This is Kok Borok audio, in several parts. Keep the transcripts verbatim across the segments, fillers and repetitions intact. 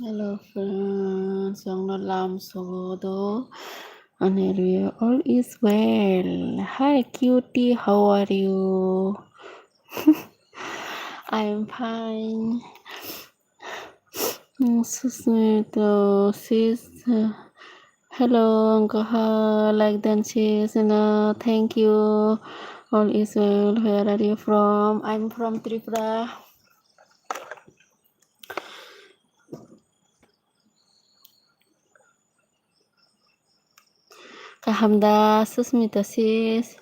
Hello friends, ang no lam sogo do. Ani review, all is well. Hi cutie, how are you? I am fine. Mm, Susmita, sis, uh, hello, Gaha, like dan sis, and, uh, thank you. All is well. Where are you from? I'm from Tripura. Kaham da, Susmita sis?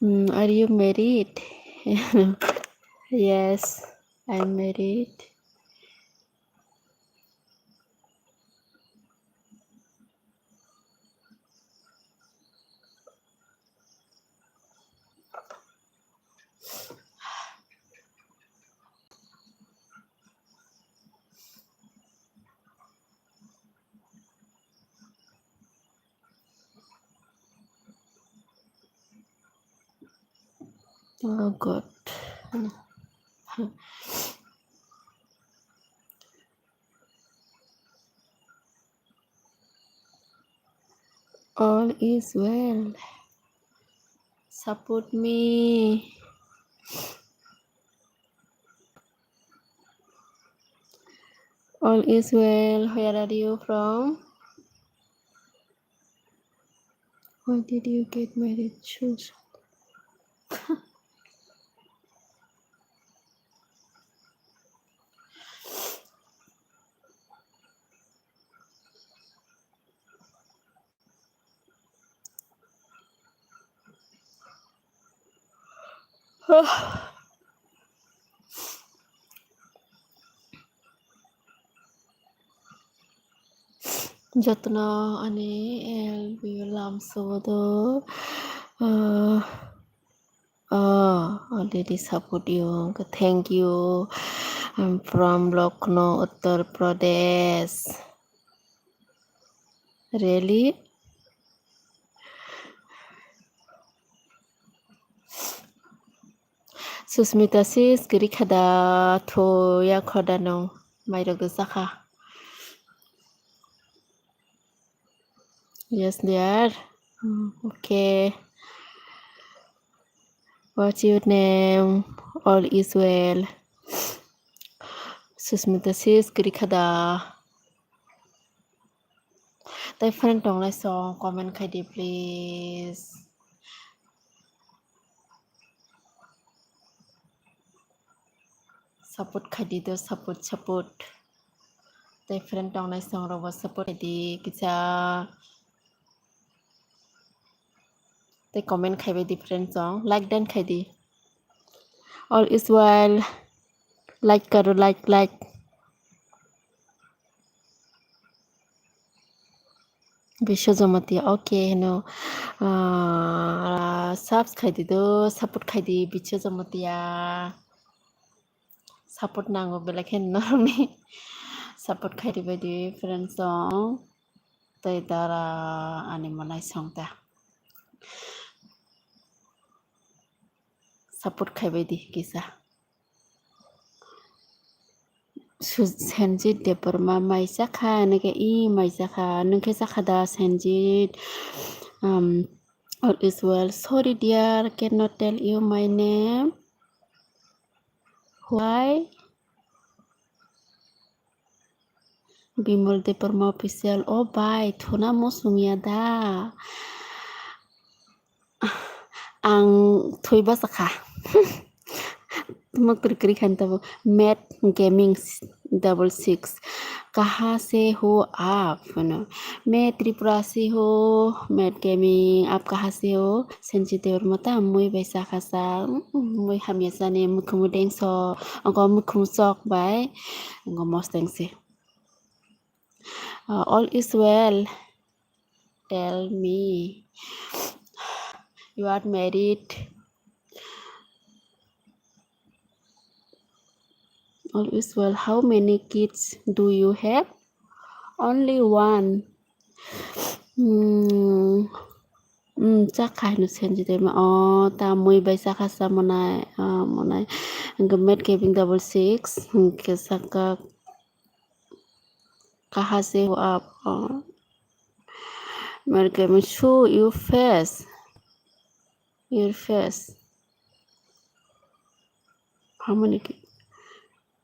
Mm, are you married? Yes, I'm married. Oh God. All is well. Support me. All is well. Where are you from? Why did you get married so soon? Jotono ani L B lam sodo. Ah, oh, already support you. Thank you. I'm from Lucknow, Uttar Pradesh. Really? Susmita sis, kwrwi kha da, thoya kho da nwng, mairok rwchakha. Yes, dear. Mm, okay. What's your name? All is well. Susmita sis, kwrwi kha da. Tai friend tongnai song comment khai di, please. Support khai di do, support, support. Tai friend tongnai song robo support khai di kisa. Tai comment khai bai di friend song, like dan khai di. All is well. Like karo, like, like. Biswa Jamatia, okay, heno. Ah, subs khai di do, support khai di, Biswa Jamatia. Support nango belai khe norokni. Support khai di bai di friends song. tei dara ani mwnai songta. Support khaibai di kisa. Su-, Senjit Debbarma mai chakha, nake i mai chakha, nungkhe chakha da Senjit? Um, all is well. Sorry dear, cannot tell you my name. Why? Bimol Debbarma official. O bai, thuna mo sumya da? Ang thwi basa kha. Tuma kwrwi kwrwi khan tabo. Mad Gaming double six. Kaha se ho aap? Hwno. Main Tripura se ho, Mad Gaming, aap kaha se ho? Senjit Debbarma ta mui bai chakha sa. Mm, mui hamya sani, mukhumu dengso, ogo mukhumu chok bai, ogo mosteng se. Uh, all is well. Tell me. You are married. All is well. How many kids do you have? Only one. Hmm. Hmm, chakha hino Senjit Debbarma. Oh, ta mui bai chakha sa mwnai, ah, mwnai. Hwnkhe Mad Gaming double six. Hwnkhe saka kaha se ho aap? Oh. Mad Gaming, show your face. Your face. How many ki-,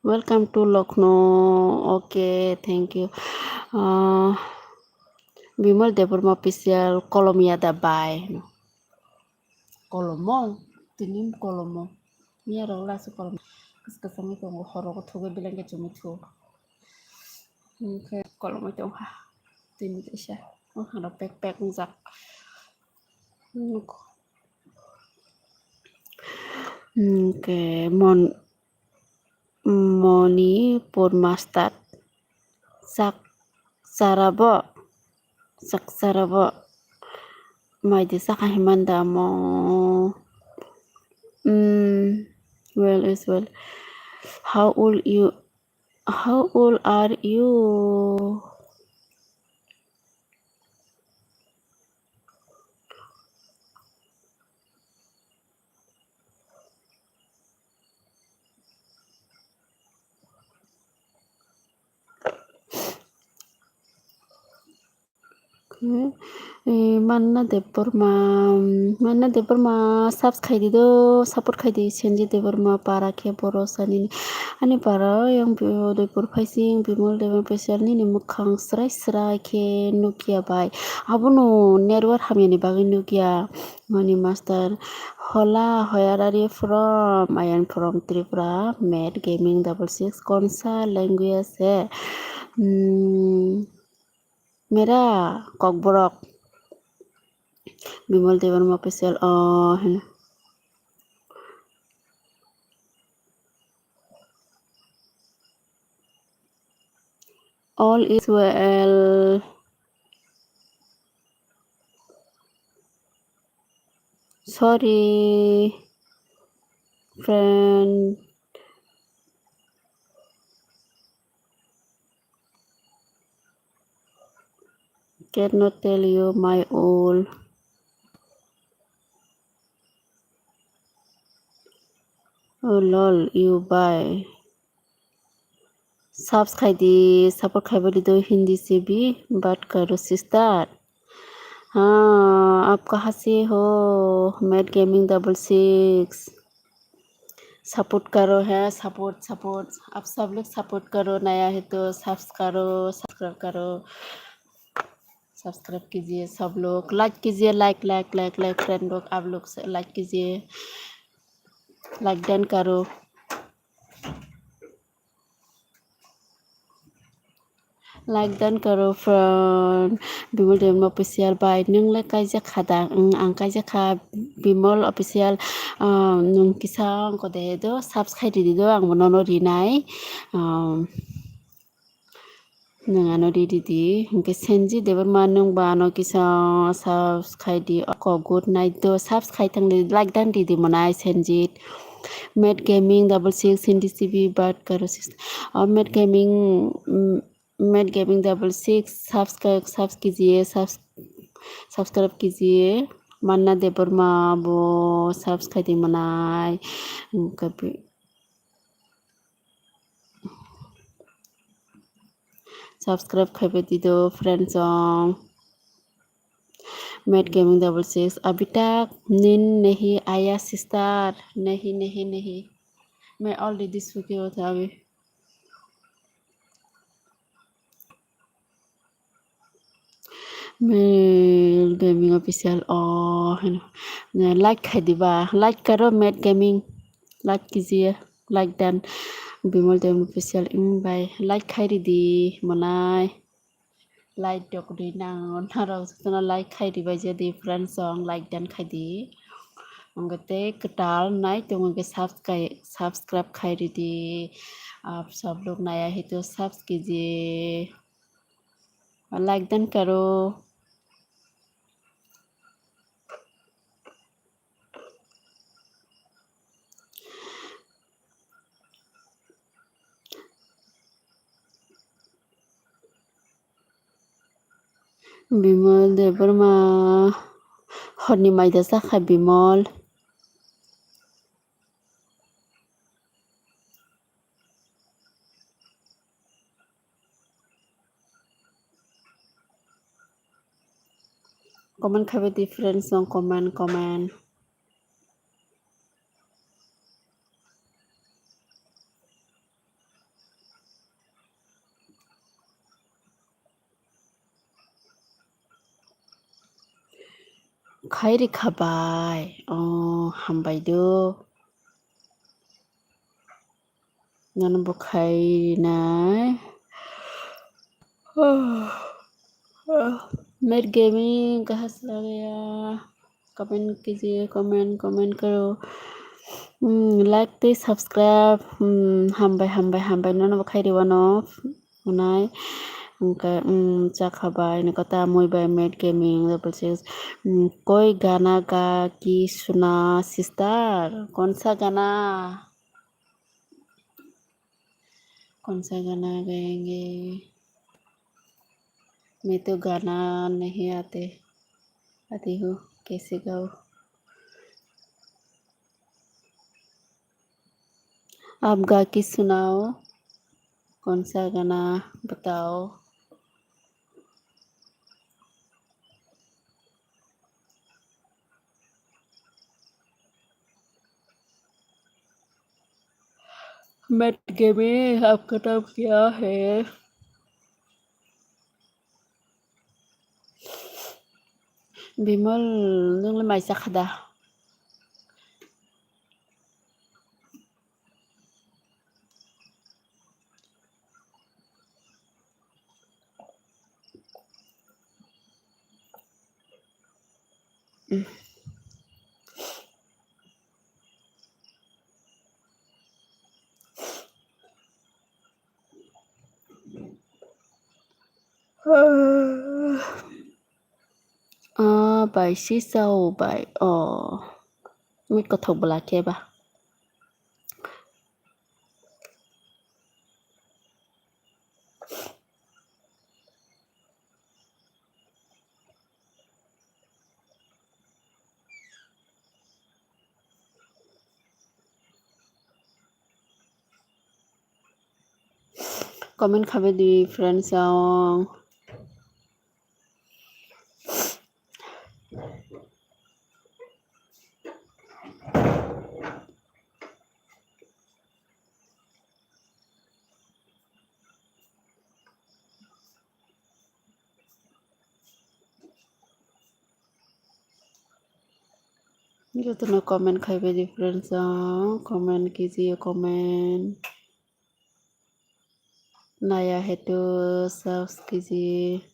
welcome to Lucknow. Okay, thank you. Uh, Bimol Debbarma official, kolom ya da bai? Kolomo, tini kolomo. Miya rok lasi kolom. Kas kasangwi tongo, horogo thugo, belengke chumui thu. Hwnkhe kolomwi tongkha. Tini kaisa. O hano pek pek wngjak. Nuk. Hwnkhe mon-, Monipur master. Chak charabo, chak charabo. Maidi chakha himanda mo. Mm, well is well. How old you? How old are you? Okay. Eh, Manna Debbarma, Manna Debbarma, subs khaidi do, support khaidi, Senjit Debbarma para khe boro sanini. Ani para yang bi-, Udaipur phaising, Bimol Debbarma official nini mwkhang srai srai khe nukya bai. Abono network hamyani bagwi nukya. Moni Master, hola, where are you from? I am from Tripura, Mad Gaming double six, konsa language hai? Hmm, mera Kokborok. Bimol Debbarma official, oh, hino. All is well. Sorry, friend. Cannot tell you my old. Oh lol, you buy. Subs khaidi, support khaiba di do, Hindi se bhi baat karo sister. हाँ, आप कहाँ से हो? Mad Gaming double six. Support करो है, support, support. आप सब लोग support करो, नया है तो subs करो, subscribe करो. Subscribe कीजिए सब लोग, like कीजिए, like, like, like, like, friend लोग, आप लोग से like कीजिए, like done करो. Like done karo friend, Bimol Debbarma official bai, nwng le kaijak kha da? Ang, ang kaijak kha Bimol official, ah, nwng kisa wngkha de do, subscribe ridi do, ang bo nono rinai. Um, nwng ano ridi di, hwnkhe Senjit Debbarma nwng ba ano kisa subscribe di, oko good night do, subscribe thang di, like done ridi monai Senjit. Mad Gaming double six, Hindi se bhi baat karo sister. Oh, Mad Gaming, mm, Mad Gaming double six subscribe, subs kijiye, subs-, subscribe kijiye. Manna Debbarma bo subscribe di manai. Kapi-, subscribe khaibe di do friends song. Mad Gaming double six. Abhi tak nin nahi aaya sister. Nahi, nahi, nahi. Main already suke hota abhi. Mad Gaming Official, oh, heno. Ne, like khai diba, like karo Mad Gaming, like kijiye, like done. Bimal Gaming Official, mm, bye, like khai ridi, manai. Like dok di nang, narok jotono like khai ribai je di friends song, like done khai di. Ang tei kwtal nai tongo ke subscribe, subscribe khai ridi. Ap sab lok naya hetu subs kijiye. Like done karo. Bimal Debbarma, horni maida sakha Bimal. Comment khaibe di friends song, comment, comment. Khai rikha bai, oh, hambai do. Nono bo khai rinai. Mad Gaming kahas lagaya. Comment kijiye, comment, comment karo. Hmm, like tei subscribe. Hmm, hambai, hambai, hambai. Nono bo khai riwano. Unai. Hwnkhe, hmm, chakha bai. Nokota mui bai Mad Gaming. Double six. Hmm, koi gana ga ki suna sister. Konsa gana? Konsa gana gaenge? Main to gana nahi aate, aati ho, kaise gao? Aap ga ki sunao, konsa gana batao? Mad Gaming, आपका नाम क्या है? Bimal, nwng le mai chakha da? Ah, bai si sao bai. Oh. Mui kothok bwla khe ba. Comment khabe di friends song. Jotono comment khaibai di friends song, comment kijiye comment. Naya hetu subs kijiye.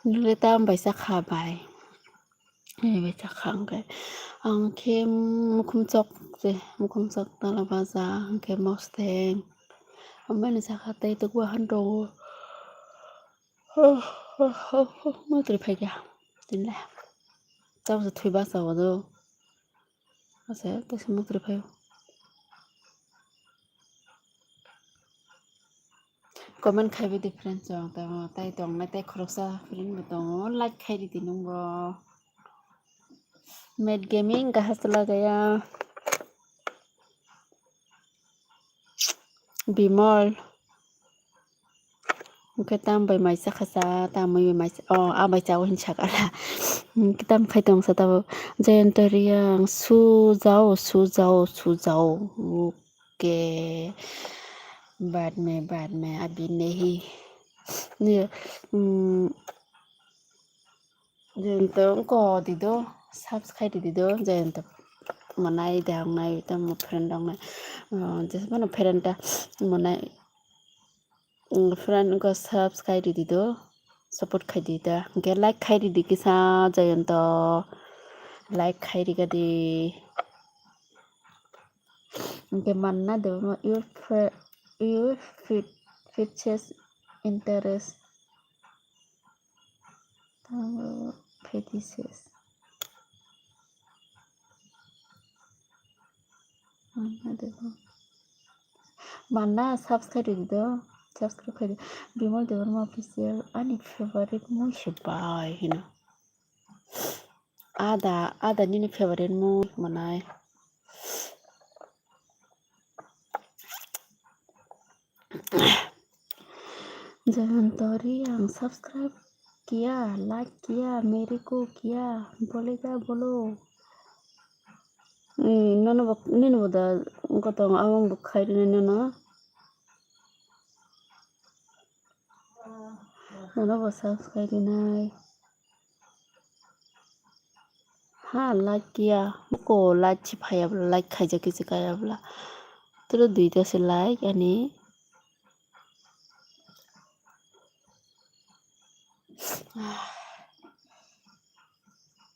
Nole tam bai chakha bai. Nole bai chakha hwnkhe. Ang khe mukhum chok se, mukhum chok tala baja, hwnkhe mosteng. Amani chakha tei tok bahan tongo. Motri phaikha. Tinle. Tabsa thwi basa o do. Ase, tei se motri phaio. Comment khai bidi friends chwng tamo, tai tongnai tei khoroksa friend bo tongo, like khai ridi nwng bo. Mad Gaming kaham chwla gaya. Bimol. Hwnkhe tam bai mai chakha cha, tamwi bai mai cha, oh, a bai cha o hin sakala. Hwnkhe tam khai tong sa tabuk. Jayanta Reang, sujao, sujao, sujao. Okay. Baad mein, baad mein, abhi nahi. Ye, mm, Jayanta wngko di do, subscribe di do, Jayanta manai da wngnai, tamo friend wngnai. Oh, jesmano friend ta manai, mm, friend wngko subscribe di do, support khai di da. Hwnkhe like khai di di kisa Jayanta, like khai di ga di. Hwnkhe manna de, your fe-, your fe-, features interest. Tamo fetishes. Manna de bo. Manna subscribe di do. Subscribe khai di. Bimol Debbarma official ani favorite mui se bai hino. Ada, ada nini favorite mui manai. Jayant Reang, subscribe किया, like किया, मेरे को किया बोलेगा, बोलो। Nono bo, nini bo da gotong, amang bo khai rina nono. Nono bo subscribe rinai. Ha, like kiya. Ko like si phaya bla, like khaijak kisi kaya bla. Turo duita se like ani.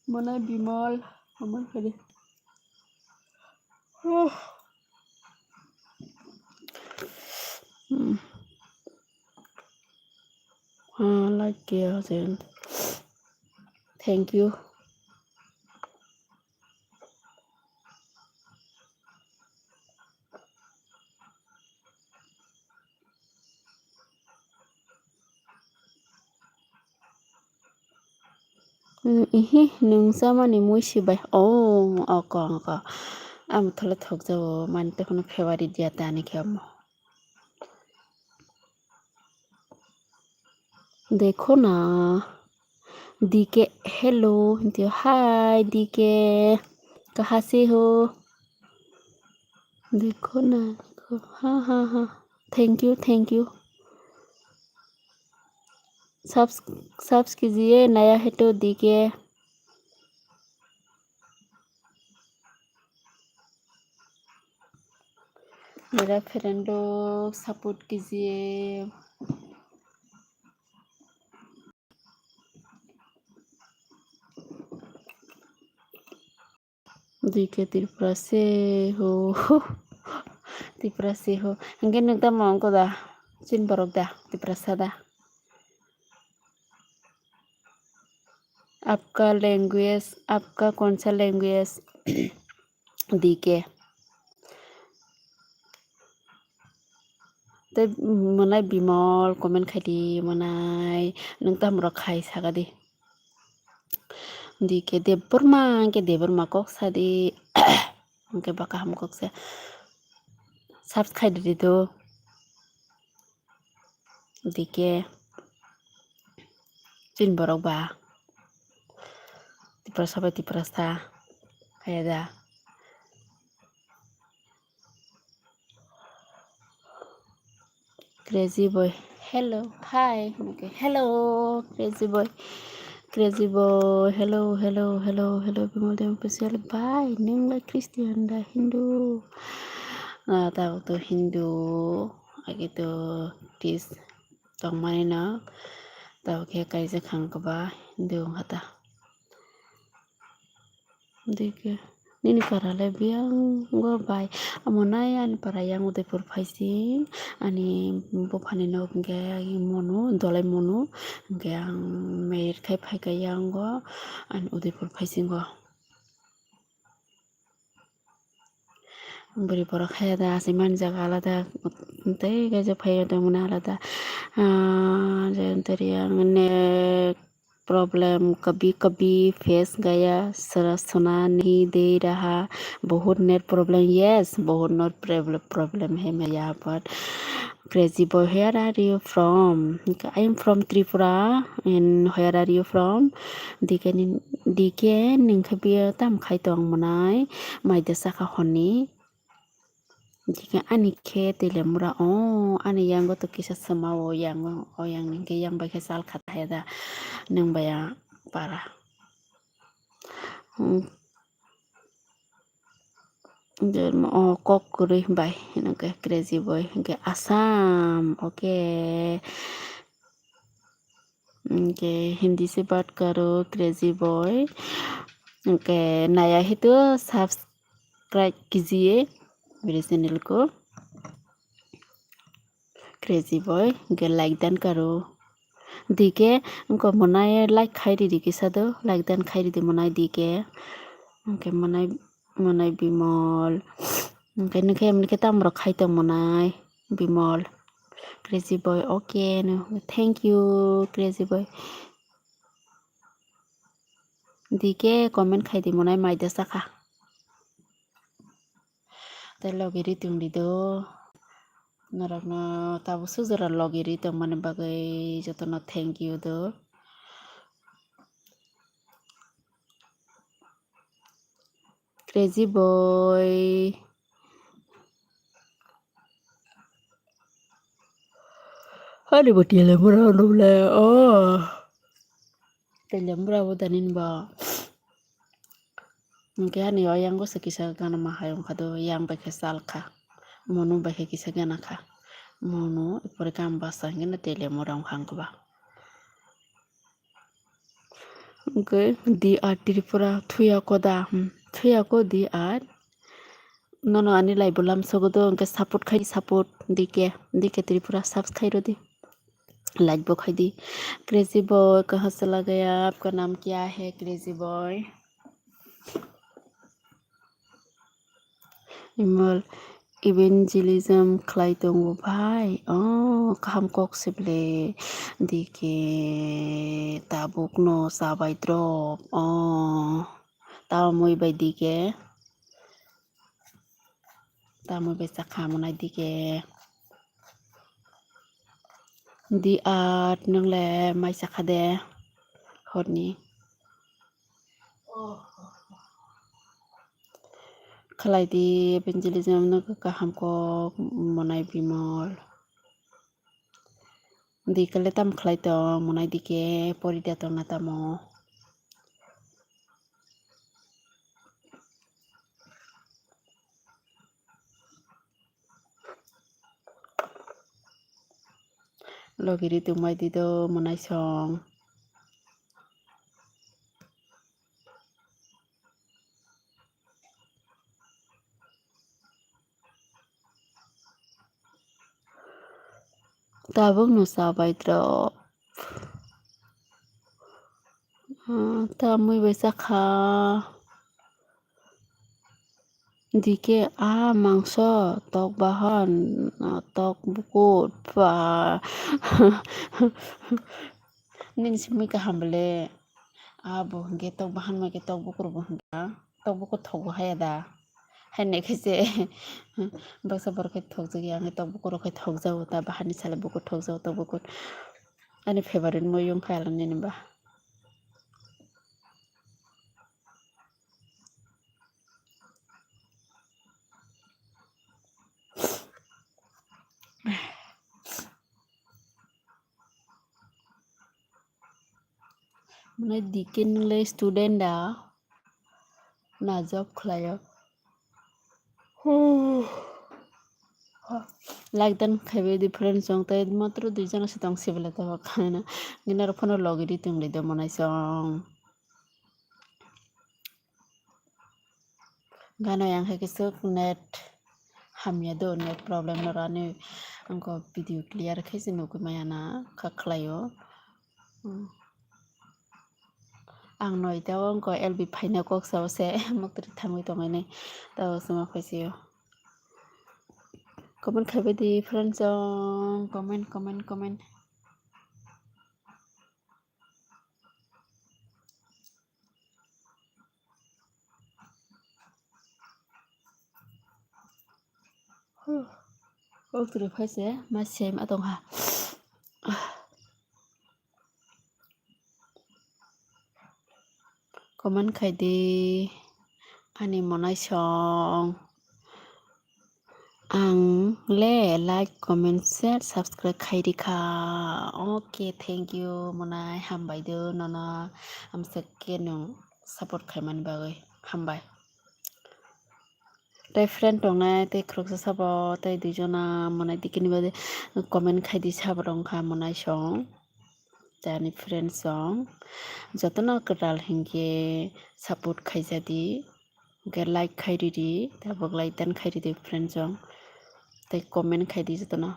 Mona Bimal, Bimal khaidi. Hmm. Ah, like kiya hai. Thank you. Ihi, nwng chamani mui si bai. Oh, oko, oko. Amo thole thokjago, mani tei phano favorite ya ta ani khe omo. Dekho na, D K, hello, hi, D K, kaha se ho? Dekho na, ha, ha, ha. Thank you, thank you. Subs-, subs kijiye, naya hai to D K. मेरा friend लोग support कीजिए। D K Tripura se ho. Tripura se ho. Hingke nwng tamo wngkha da? Chin borok da? Tiprasa da? आपका language, आपका कौन सा language? D K. Tei mwnai Bimal comment khai di mwnai. Nwng tamo rok khai saka di. D K Debbarma, hingke Debbarma kok sa di. Hingke ba kaham kok se. Subscribe di do. D K. Chin borok ba. Tiprasa bai Tiprasa. Kaya da. Crazy boy. Hello. Hi. Okay. Hello. Crazy boy. Crazy boy. Hello, hello, hello, hello. Bimal Debbarma official. Bye. Nwng lai Christian da Hindu? Ah, tabuk to Hindu. Age to Chris tongmani no. Tabuk khe kaijak kha ang kwbai, hwnkhe wngkha ta. Hwnkhe nini para le biyang go bai. Amo nai ani para yang Udaipur phaising, ani buphani nok hwnkhe monu, Dolai monu, hwnkhe ang married khai phaikha yango ani Udaipur phaisingo. Bwrwi borok haya da, aswk mani jaga alada, tei kaisa phaiya tongmani alada. Ah, je teri ang neck problem kabhi kabhi face gaya, sara sona nahi de raha, bahut net problem, yes, bahut net problem, problem hai maya, but Crazy boy, where are you from? I am from Tripura. And where are you from? D K ni, D K nwng khe biyo tam khai tong mwnai, mai de saka honni. D K ani khe Teliamura, o ani yango to kisa sema o yang, o yang ni khe yang bai khe sal kha thaya da nwng bai a para. Hmm. Hwnkhe o kok kwrwi bai hwnkhe crazy boy hwnkhe Assam, okay. Hwnkhe Hindi se baat karo crazy boy. Hwnkhe naya hai to subscribe kijiye mere channel ko. Crazy boy, hwnkhe like dan karo. D K, wngkha mwnai like khai ridi kisa do, like dan khai ridi mwnai D K. Hwnkhe mwnai, mwnai Bimol. Hwnkhe nwng khe, nwng khe tamo rok khai tong mwnai Bimol. Crazy boy, okay, no, thank you, crazy boy. D K comment khai di mwnai mai de saka. Tei logi ri tong di do. Norokno tabuk sujura logi ri tongmani bagwi jotono thank you do. Crazy boy. Ani bo Teliamura no le, oh. Teliamura bo da nini bo. Hwnkhe ani o yang bwsa kisa gana ma hai wngkha do, yang bai khe sal kha. Monu bai khe kisa gana kha. Monu, epore kam basa hwnkhe no Teliamura wngkha wngkha ba. Hwnkhe D R Tripura thuya ko da, hmm, thuya ko D R. Nono ani live bo lamsogo do, hwnkhe support khai, support D K, D K Tripura subscribe rodi. Like bo khai di. Crazy boy, kahan se lagaya? Aapka naam kya hai, crazy boy? Imol evangelism khlai tongo bhai. Oh, kaham kok se ble. D K tabuk no chabai drop. Oh, tamoi bai D K. Tamoi bai chakha monai D K. D R nwng le mai chakha de horni. Khlai di evangelism no kaham kok monai Bimol. D K le tam khlai tong monai D K pori da tong na tamo. Logi ri tongbai di do monai song. Tabuk no chabai drop. Ah, tamoi bai chakha. D K a mangso, tok bahan, ah, tok bukur, pa. Nini simi kaham bole. Abo hwnkhe tok bahan ma khe tok bukur bo hwnkha. Tok bukur thok bo haya da. Hai nai khe se baksa borok khe thok jak ya, ang khe tok bukur rok khe thok jago ta, bahani sale bukur thok jago tok bukur. Ani favorite moi wngkha ala nini ba. Mane D K nwng le student da na job khlaio. Like dan khaibai di friends song, tei matro dui jona se tong sibele tabok khaina. Gina rok phano logi di tong di do monai song. Gana yang hai kisuk net hamya do, net problem no rani angko video clear khai se nugui maya na kha khlaio. Hmm. Ang noi tao angko L B phaina kok sao se mukti thangwi tongwi nai tao suma phaisio. Comment khaibai di friends song, comment, comment, comment. Huh. Kok twi phai se ma sem atong ha. Comment khai di ani monai song. Ang le like, comment, share, subscribe khai di kha. Okay, thank you monai, hambai do nono amsa khe nwng support khaimani bagwi. Hambai. Tei friend tongnai tei khoroksa sabo tei duijona monai dikini bagwi comment khai di, sabo rok wngkha monai song. Tei ani friend song jotono kwtal hinkhe support khaijadi, hinkhe like khai ridi, tabuk like dan khai ridi friend song, tei comment khai di jotono.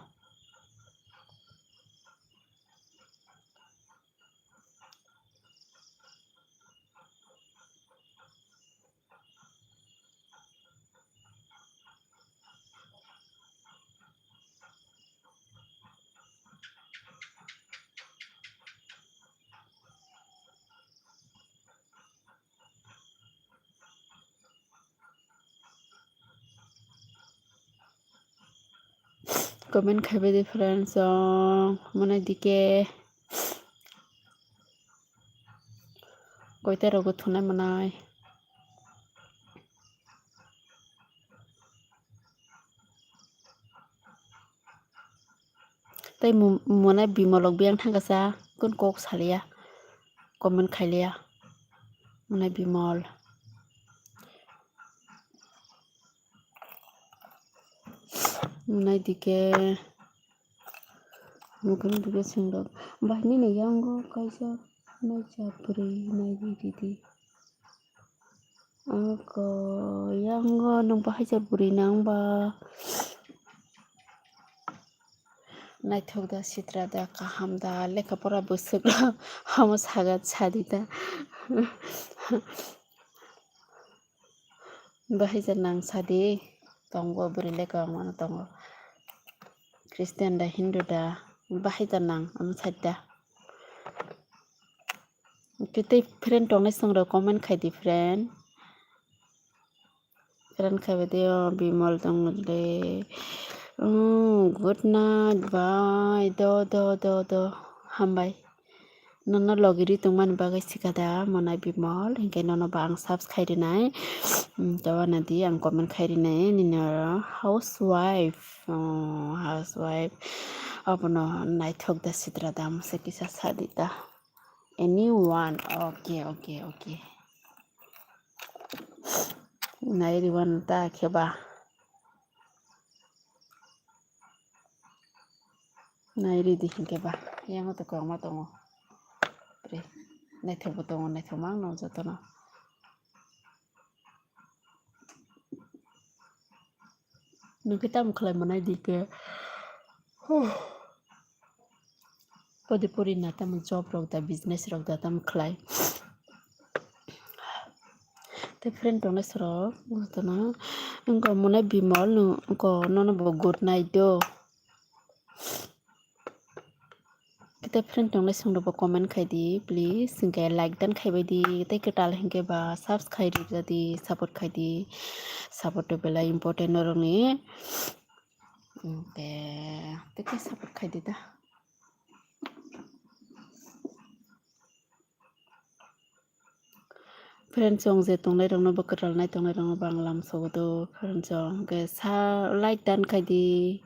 Comment khaibai di friends song, monai dike. Koita rogo thunai monai. Tei mu-, monai bimolok biyang thangkasa kun kok saliya, comment khailiya monai bimol. Monai dike, mukuni dike sengdok. Bahini ni yango kaisa naija bwrwi nai ridi. Ako yango nung bahaija bwrwi nang ba. Naithok da, sitra da, kaham da, lekha pora bwswk rok omo saga sadi da. Bahaija nang sadi tongo, bwrwi lekha omo tongo. Christian da, Hindu da, bahaija nang omo sadi da. Tei friend tongnai song rok comment khai di friend. Friend khai di o Bimol tong le. Oh, good night, bye. Do, do, do, do. Hambai. Nono logi ri tongmani bagwi sikada monai Bimol. Hinkhe nono ba ang subs khai rinai. Hmm, to wana di ang comment khai rinai. Nini oro housewife. Oh, housewife. Abono naithok da sitra da, masa kisa sadi da. Anyone? Okay, okay, okay. Nai riwan ta khe ba. Nai ridi hinkhe ba. Yango to kwbangma tongo. Pre. Naithok bo tongo, naithok ma wngno jotono. Nokhe tamo khlai manai di khe. Huh. Podi pori na tamo job rok da, business rok da tamo khlai. Tei friend tongnai sorok, jotono wngkha monai Bimol, wngkha nono bo good night do. Tei friend tongnai song rokbo comment khai di, please. Hinkhe like dan khaibai di, tei kwtal hinkhe ba subs khai rijak di, support khai di. Support to belai important norokni. Hinkhe tei khe support khai di da. Friend song je tongnai rokno bo kwtal nai tongnai rokno bo ang lam sogo do friend song. Hinkhe sa like dan khai di,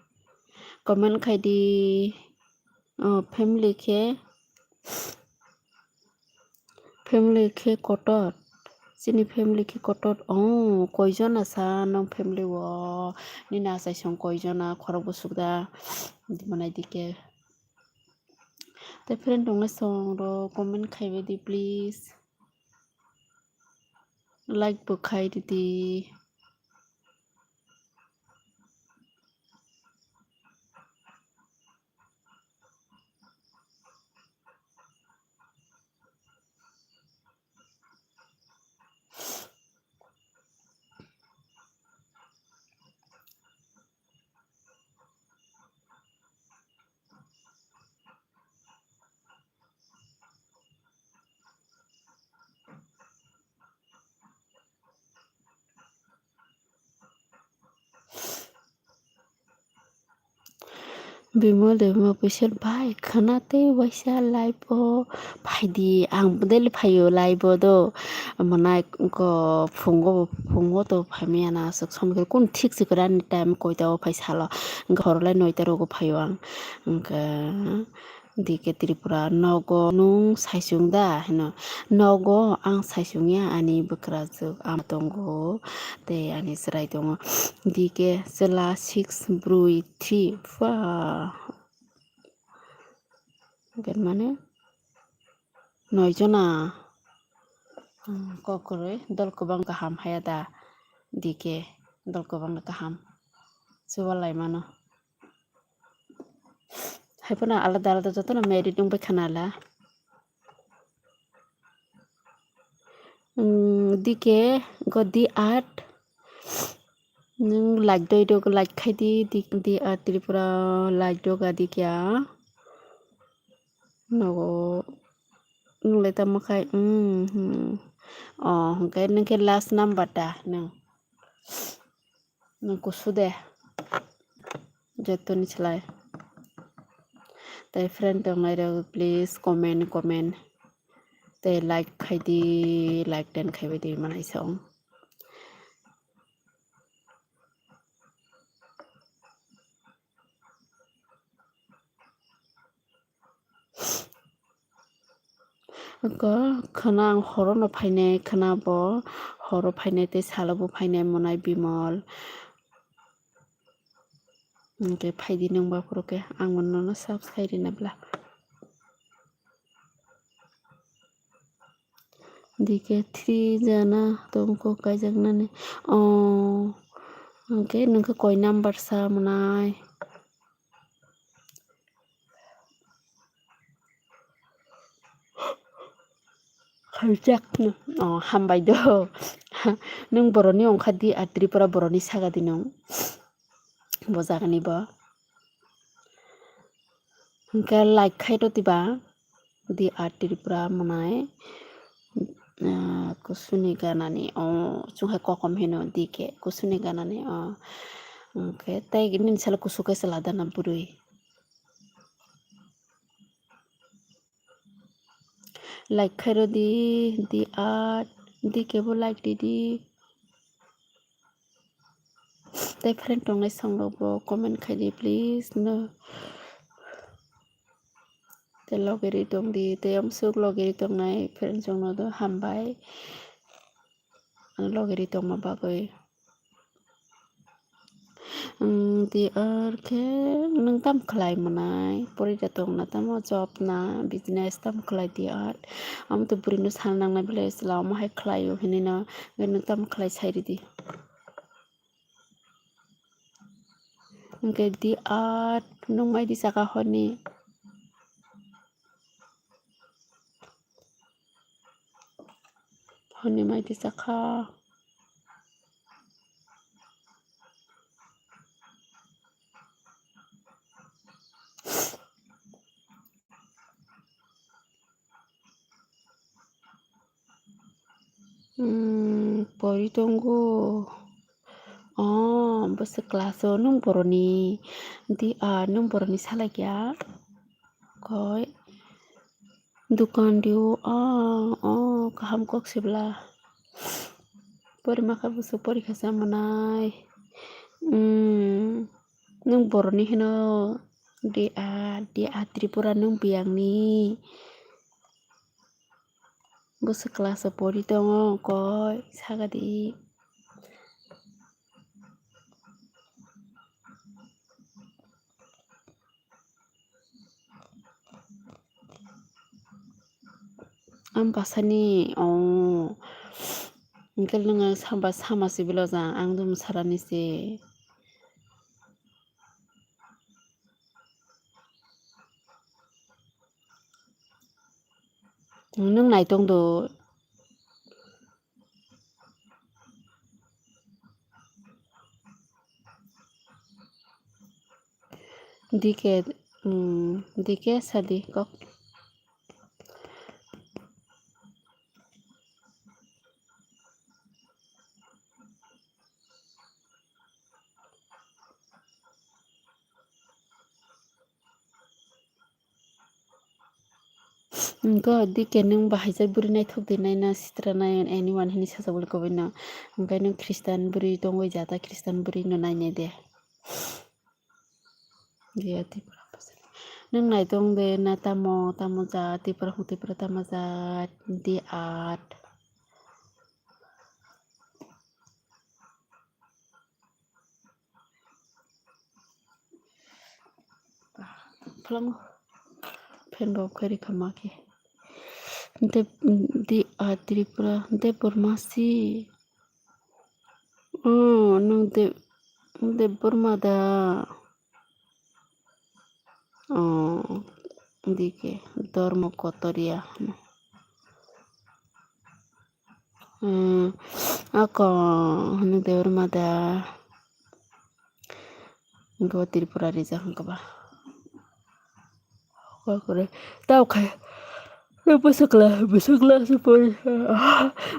comment khai di. Oh, family khe, family khe kotor, Chini family khe kotor, oh, koijon asa nong family o? Nini achaisong koijon a, khorok bwswk da? Di manai di khe. Tei friend tongnai song rok comment khaibai di please. Like bo khai di di. Bimol de bimol puisir bai khwna tei waisa live o phaidi, ang daily phaio live o do, manai ko phungo phungo to phaimaya na aswk somoi khe kun thik se kwrani time koita o phai salo, hwnkhe horo lai noita rogo phaio ang, hwnkhe. D K Tripura, nogo nwng saichung da? Hino, nogo ang saichung ya, ani bwkrajwk ama tongo, tei ani chwrai tongo. D K chwla six brwi three, pha. Hwnkhe mane, noi jona. Hmm, kok kwrwi, dol kwbang kaham haya da? D K, dol kwbang kaham. Chuba lai mano. Haiphano alada alada jotono married wngbai khana la. Hmm, D K go D art. Nwng like doi dok, like khai di, di, di, ah, Tripura like dok, ah, di kya? Nogo, nwng le tamo khai, mm, hmm. Oh, hwnkhe nwng khe last number da, nwng? Nwng kusu de. Jotoni slai. Tei friend tongnai rok, please comment, comment. Tei like khai di, like ten khai bai di, manai song. Oko khwna ang horo no phainai, khwna bo horo phainai tei salo bo phainai, monai Bimol. Hwnkhe phaidi nwng ba phuru khe, ang bo nono subscribe rina bla. D K three jana tongkho kaijaknani. Oh, hwnkhe nwng khe koi number sa mwnai? Khaijak. Oh, hambai do. Nwng boroni ongkha di, a Tripura boroni saga di nwng. Bo jagani bo. Hwnkhe like khai rwdi ba. Di a Tripura mwnai, ah, kusuni ganani, oh, chwng hai kokom hino D K kusuni ganani, oh. Hwnkhe tei nini salo kusu kaisa lada na bwrwi. Like khai rwdi, di art, di kebo like ridi. Tei friend tongnai song rok bo comment khai di please no. Tei logeri tong di, tei amsuk logeri tongnai friend song no do hambai. Logeri tongma bagwi. Di ar khe nwng tam khlai mwnai, pori da tong na tamo, job na, business tam khlai di ar. Amo to bwrwi no sal nang nai belai, chwla omo hai khlai o hinui no, nwng tam khlai sai ridi. Hwnkhe di ar nwng mai di saka horni. Hwnwi mai tisa kha. Hmm, pori tongo. Oh, bwswk class o nwng boroni? Di, ah, nwng boroni salai kha? Koi. Dukan rio, ah, oh, kaham kok sibla. Pori makha bwswk pori kha sa mwnai. Hmm, nwng boroni hino? Di, ah, di, ah, Tripura nwng biyangni. Bwswk class o pori tongo koi saka di. Ang bwsani o. Hwnkhe nwng samba sama sibilo jang ang dum sarani se. Nwng naitong do. D K, mm, D K sadi kok. Wngkha D K nwng bahaijak bwrwi naithok de naina sitra nai anyone hinwi sajak bwle kwbwi no. Hwnkhe nwng Christian bwrwi tongwi jata Christian bwrwi no nainai de. Jia Tripura bwswk. Nwng naitong de na tamo tamo jat Tripura hwn Tripura tamo jat D art. Phalango. Phen bo khe rikha ma khe. Tei, di, a, Tripura, tei Burma si. Oh, nwng de, de Burma da. Oh, dike, Dormo Kotoria. Hmm, ako, hwnwi de Burma da. Hwnkhe bo Tripura rijak hwnkhe ba. Kokore tao khai. Bwswkla, bwswkla se pori,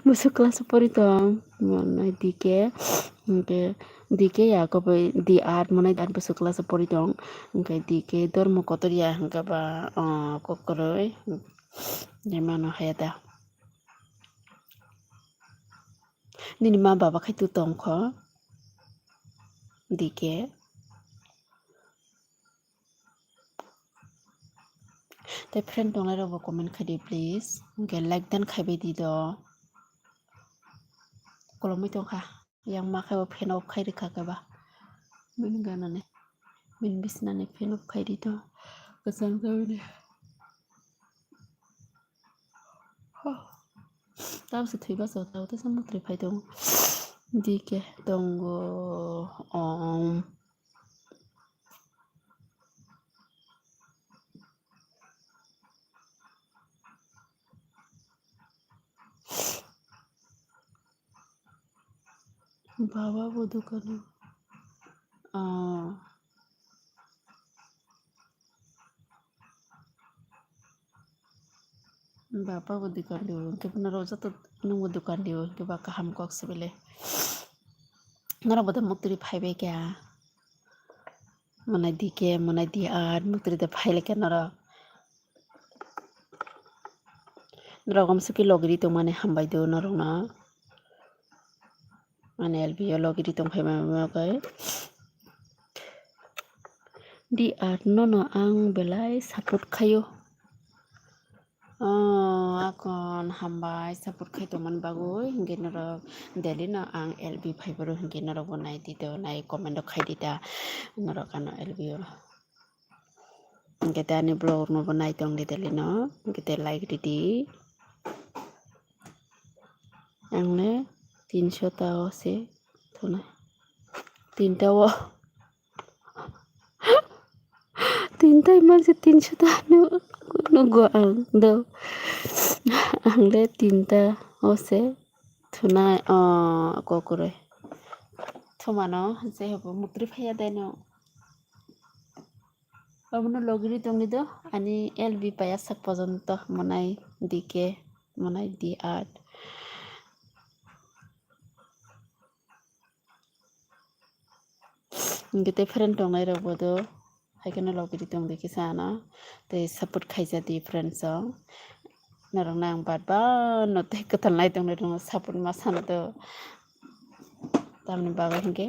bwswkla se pori tong. Monai D K, hwnkhe D K ya kobai D R monai D R bwswkla se pori tong. Hwnkhe D K Dormo Kotoria hwnkhe ba, o, kokroi. Jemano haya da. Nini ma baba khai tu tongkho. D K. Tei friend tongnai rok bo comment khai di please. Hwnkhe like dan khai bai di do. Kolomwi tongkha. Yang ma khai bo fan off khai rikha khe ba. Bini ganani. Bini bisinani fan off khai di do. Kwchang jabini. Tabse thwi bacha tao tesa muktrwi phai tongo. D K tongo. Om. Baba bo dukano. Ah. Baba bo dukan dio, hwnkhe norok joto nwngbo dukan dio, hwnkhe ba kaham kok se belai. Norok bo da muktrwi phai bai kha. Monai D K, monai D R, muktrwi da phai lai kha norok. Norok amswk khe logiri tongmani hambai do norokno. Ani L B o logiri tongphai ma, ma, ma, kai. D R nono ang belai support khaio. Oh, akon hambai support khai tongmani bagwi, hwnkhe norok daily no ang L B phai phuru hwnkhe norok bo nai di do, nai comment rok khai di da. Norok ano L B o. Hwnkhe tei ani vlog rokno bo nai tong di daily no, hwnkhe tei like ridi. Ang le tinso ta o se thunai. Tinta o. Tinta manse tinso ta nu-, nugo ang do. Ang le tinta o se thunai, o, kokroi. Thumano je hobo muktrwi phaiya dai no. Obono logiri tongwi do ani L B paya sak pojonto monai D K monai D R. Hwnkhe tei friend tongnai rok bo do hai kheno logiri tongdi kisa ano tei support khaijadi friends rok. Norokno ang bar bar no tei kwtal nai tongnai rokno support ma sana do. Tamni bagwi hinkhe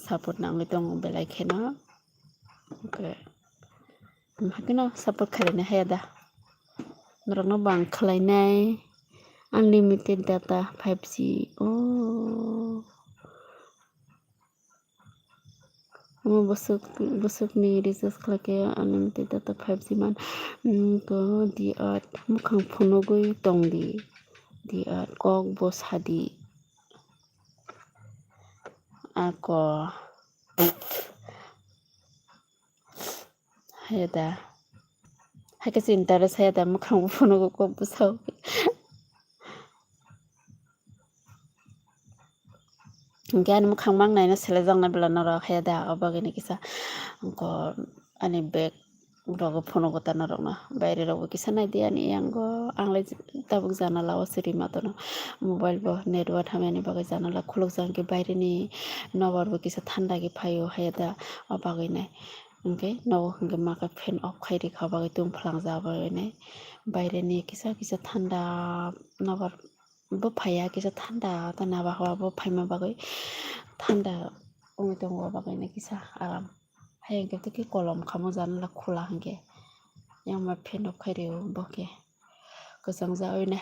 support nangwi tongo belai kheno. Hwnkhe, hakeno support khairoknai haya da. Norokno bang khlainai unlimited data five G. Oh. Omo bwswk, bwswkni recharge khlaikhe unlimited data five G man. Hmm, ko di at mwkhang phunugwi tongdi. Di at kok bo sadi. Ako. Haya da. Hai khe se interest haya da, mwkhang bo phunugwi kok bwsao. Hinkhe ani mwkhang mang naina selejaknai bwla norok haya da, o bagwino kisa ko ani bag rogo phunugo ta norokno. Baire rokbo kisa naidi ani yango, anglai tabuk janala o se rima tono. Mobile bo network hamyani bagwi janala khulukjak, hinkhe baireni nobar bo kisa thanda khe phaio haya da, o bagwino. Hinkhe nogo hinkhe ma khe fan off khai rikha, o bagwi tungphlang ja, o bagwino. Baireni kisa kisa thanda nobar bo phaiya, kisa thanda tei naba hwa bo phaima bagwi thanda wngwi tongo, o bagwino kisa aram. Hai hinkhe tei kolom khamwi janala khula hinkhe yang ma fan off khai rio bo khe kwchang ja wine.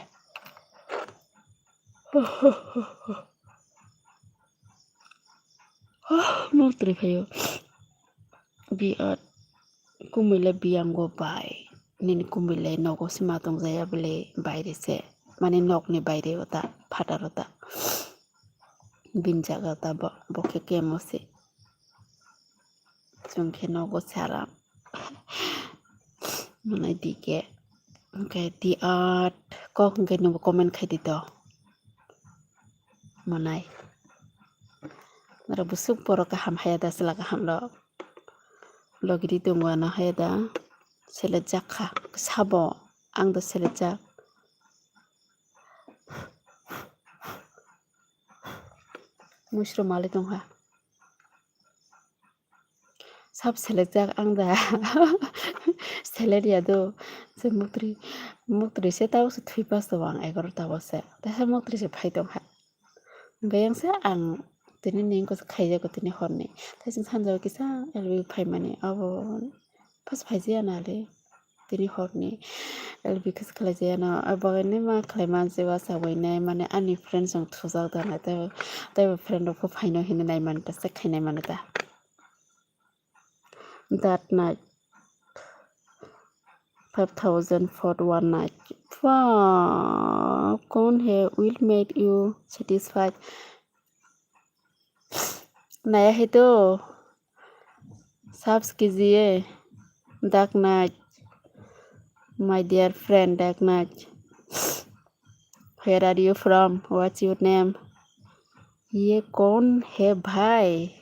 Muktrwi phaio. Biat kumui le biyango bai. Nini kumui le nogo sima tongjaya bwle baire se. Mane nokni baire o ta, phatar o ta. Bini jaga o ta bo, bo khe kemo se. Chwng khe nogo se aram. Mwnai di khe. Hwnkhe di at kok hwnkhe nwngbo comment khai di to. Mwnai. Norok bwswk borok kaham haya da, chwla kaham rok. Logiri tongo ano haya da. Selejak kha. Sabo ang da selejak. Muisro mali tongkha. Sab selejak ang da. Selerya do. Se muktri, muktri se tao se thwi pasto ang egarota o se. Teisa muktri se phai tongkha. Hwnkhe yang se ang tini ni wngkha se khaijago tini horni. Teisa sanjao kisa L B phaimani abo pas phaijaya nale. Tini horni L B khe khlaijaya no, abo bagwi nai ma khlai man se, uachawi nai mane ani friends rok thujak da nai, tei, tei bo friend rok pho phaino hinwi nai mani ta, check khai nai mani ta. That night, five thousand for one night. Wow, कौन है will make you satisfied? Naya hai to. Subs kijiye. Dark Knight. My dear friend Dark Knight. Where are you from? What's your name? ये कौन है भाई?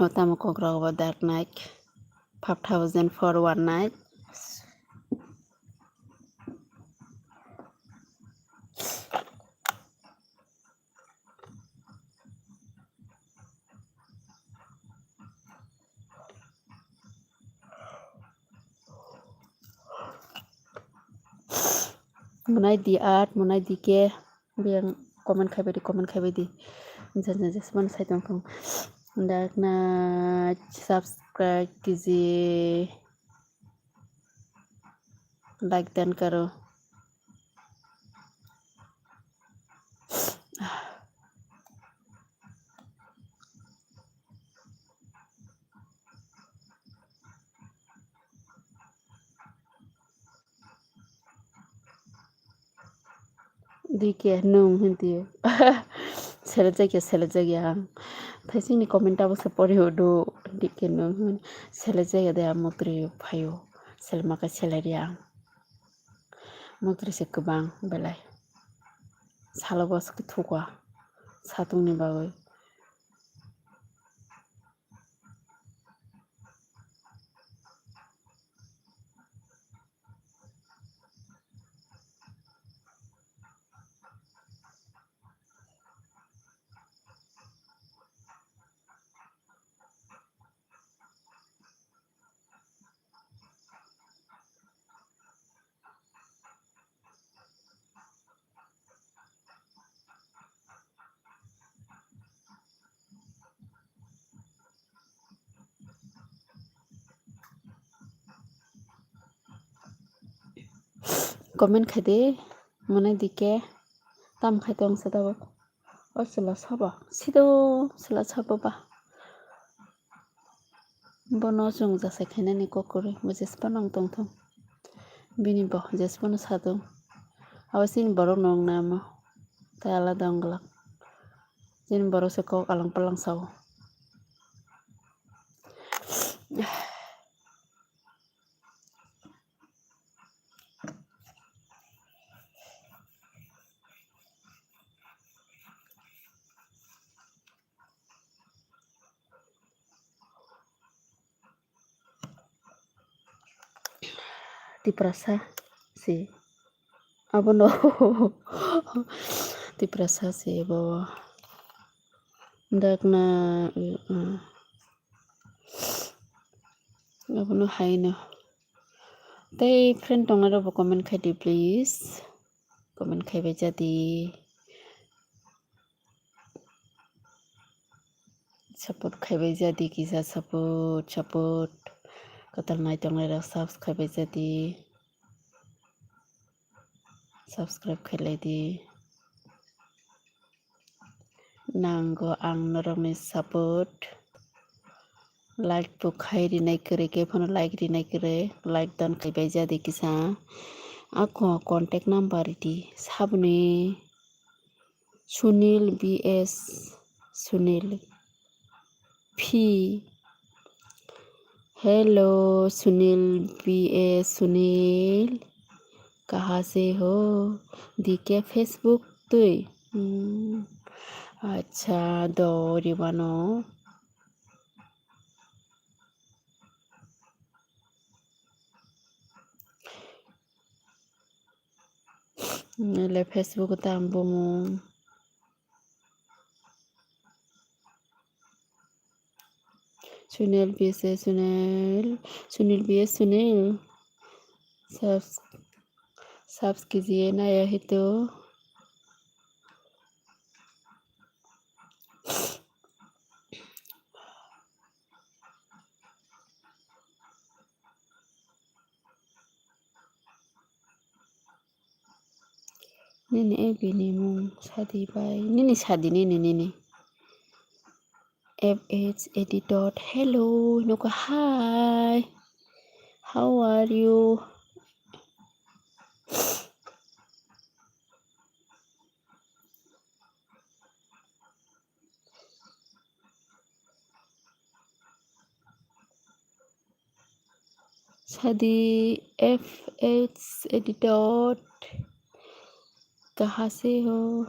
O tamo kokrok bo Dark Knight, five thousand for one night. Mwnai di art, mwnai di ke. Biyang comment khai bai di, comment khai bai di. Jan jan jan samani sai tong thung. Dak na subscribe kiji, like dan karo. Dike nwng hinti. Selejak ya, selejak ya ang. Thaisingni comment abo se pori hudu. Dike nwng hin. Selejak ya de ang muktrwi phaio. Selma khe selai ri ang. Muktrwi se kwbang belai. Salo bo se kwthukwa. Satungni bagwi. Comment khai di, mane dike tam khai tong sa tabuk. O chwla sabo, sido chwla sabo ba. Bono chwng jasai khainani kok kwrwi, bo jesphano wng tongthung. Bini bo jesphano sadung. Abo chini borok no wng nai omo. Tai alada wng glak. Chini borok se kok alang palang sao. Tiprasa se abono. Tiprasa se bo. Dakna, uh, uh. Abono haino. Tei friend tongnai rokbo comment khai di, please. Comment khaibai jadi. Support khaibai jadi kisa, support, support. Kwtal nai tongnai rok subscribe bai jadi. Subscribe khailai di. Nango ang norokni support. Like bo khai rinai kwrwi, khe phano like rinai kwrwi, like dan khaibai jadi kisa. Ako contact number di saboni Sunil B S Sunil P. Hello Sunil B S Sunil, kaha se ho? Dike Facebook twi? Hmm. Acha do ribano. Nele Facebook tang bumung. Sunil B S Sunil, Sunil B S Sunil. Subs, subs kijiye naya hitu. Nini F B ni mung sadi bai. Nini sadi nini, nini. F H A D dot. Hello. Nuko hi. How are you? Sadi F H A D dot. Kaha se ho?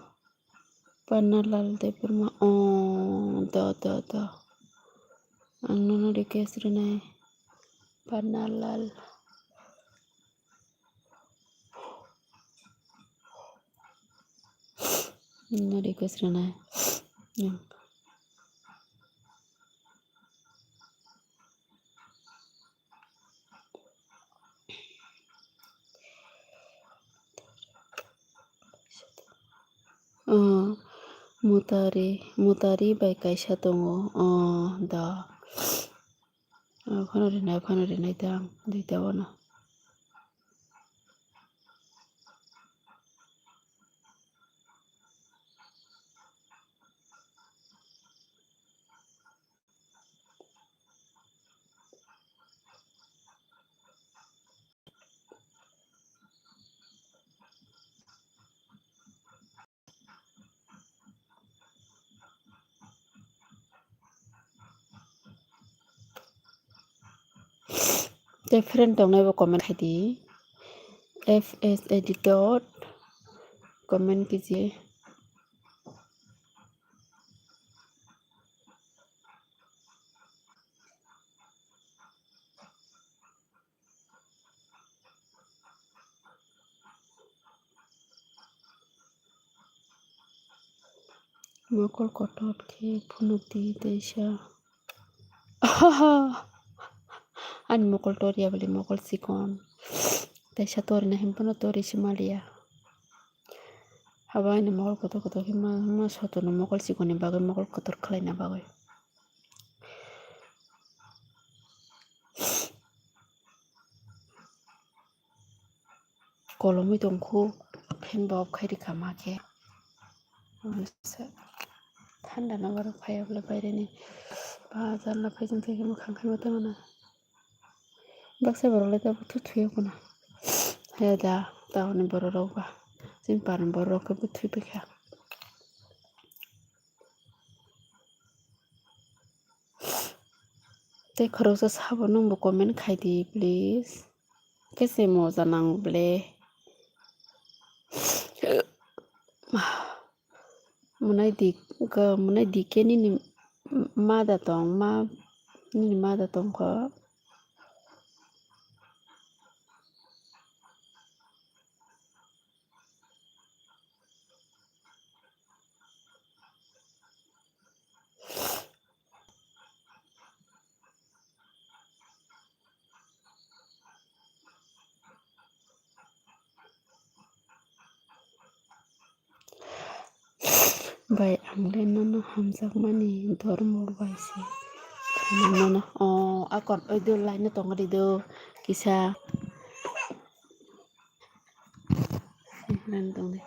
Panalal Debbarma. Oh, do, do, do. Ang nono request rinai. Panalal. No request rinai. Oh, mutari, mutari bai kaisa tongo. Oh, da. Oh, phano rinai, phano rinai tang, duita bono. Tei friend tongnai bo comment khai di. F S A D dot comment kiji. Mokol kotor khe phunuk di teisa. Ani mokol tor ya bali, mokol chikon. Teisa torina himphano tori se maliya. Haba ani mokol kotor kotor khe ma, ma sotono mokol chikonni bagwi mokol kotor khlaina bagwi. kolomwi tongkhu, fan bo off khai rikha ma khe. Thanda no borok phaiya bwle baireni. Ba janla phai chwng thai khe mwkhang khai ma tongmana. Baksa borok le tabuk thuthuya khuna. Haya da, tauni borok rok ba. Chini parni borok rok khe bo thwi paikha. Tei khoroksa sabo nwngbo comment khai di, please. Khe se moja nango ble. Mwnai di, mwnai di khe nini ma da tong, ma, nini ma da tongkho. Bai, ang le nono hamjakmani dormo bai se. Nono, o, akon oido line no tongri do kisa. Line tongdi.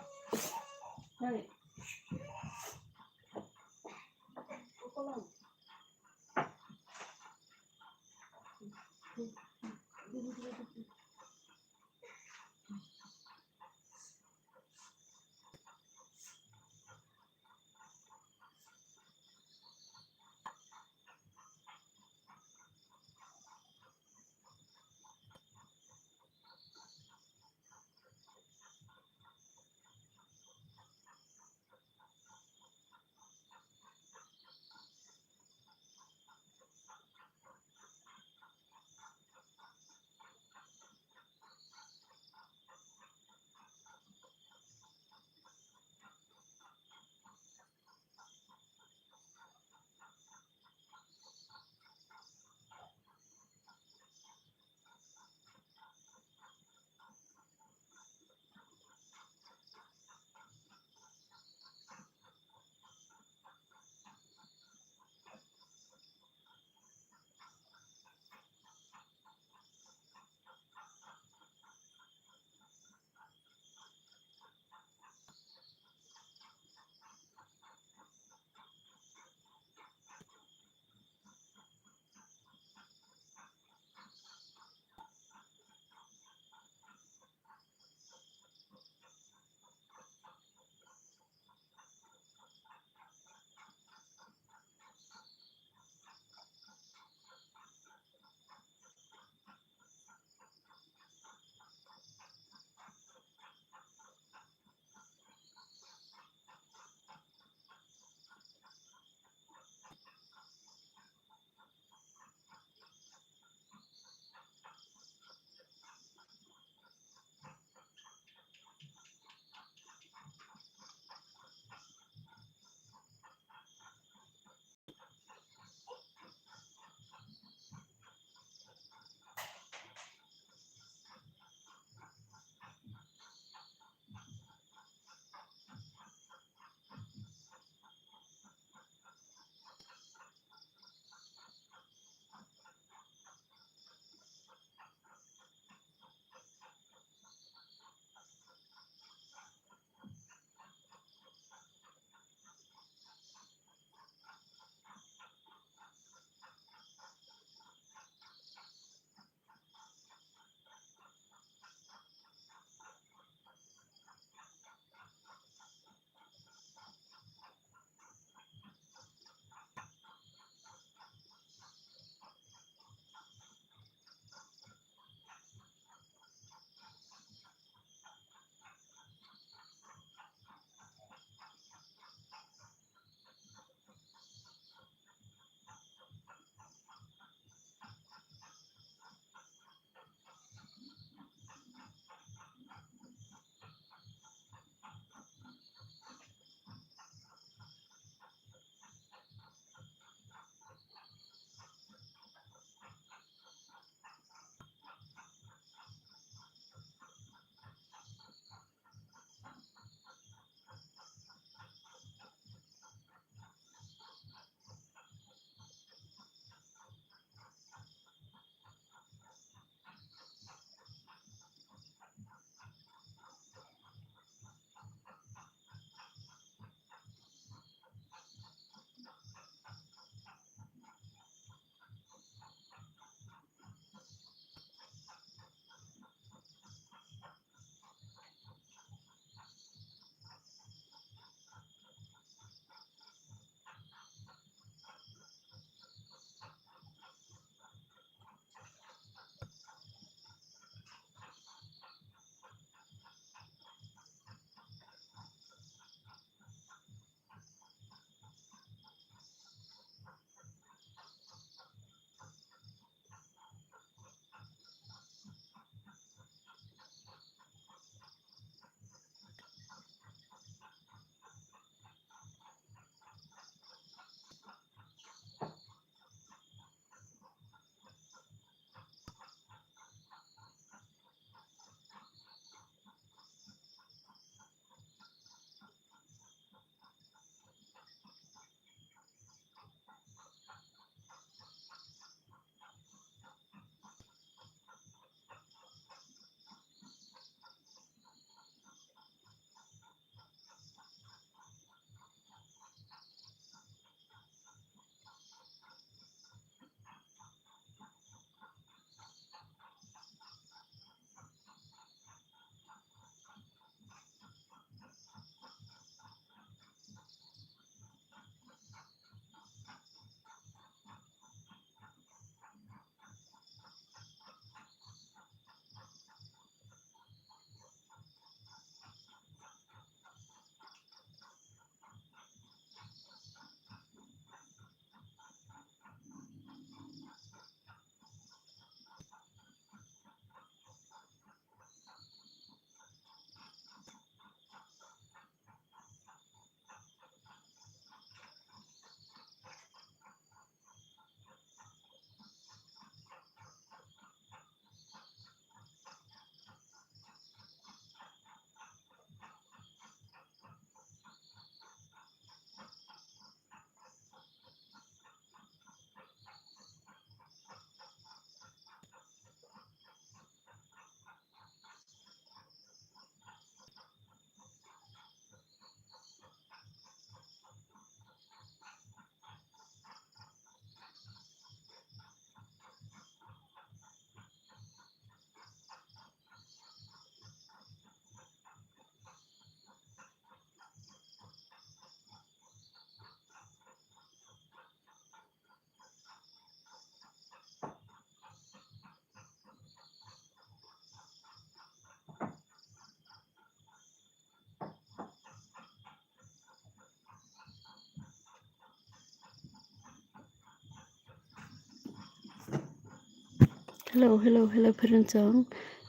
Hello, hello, hello, friends, chwng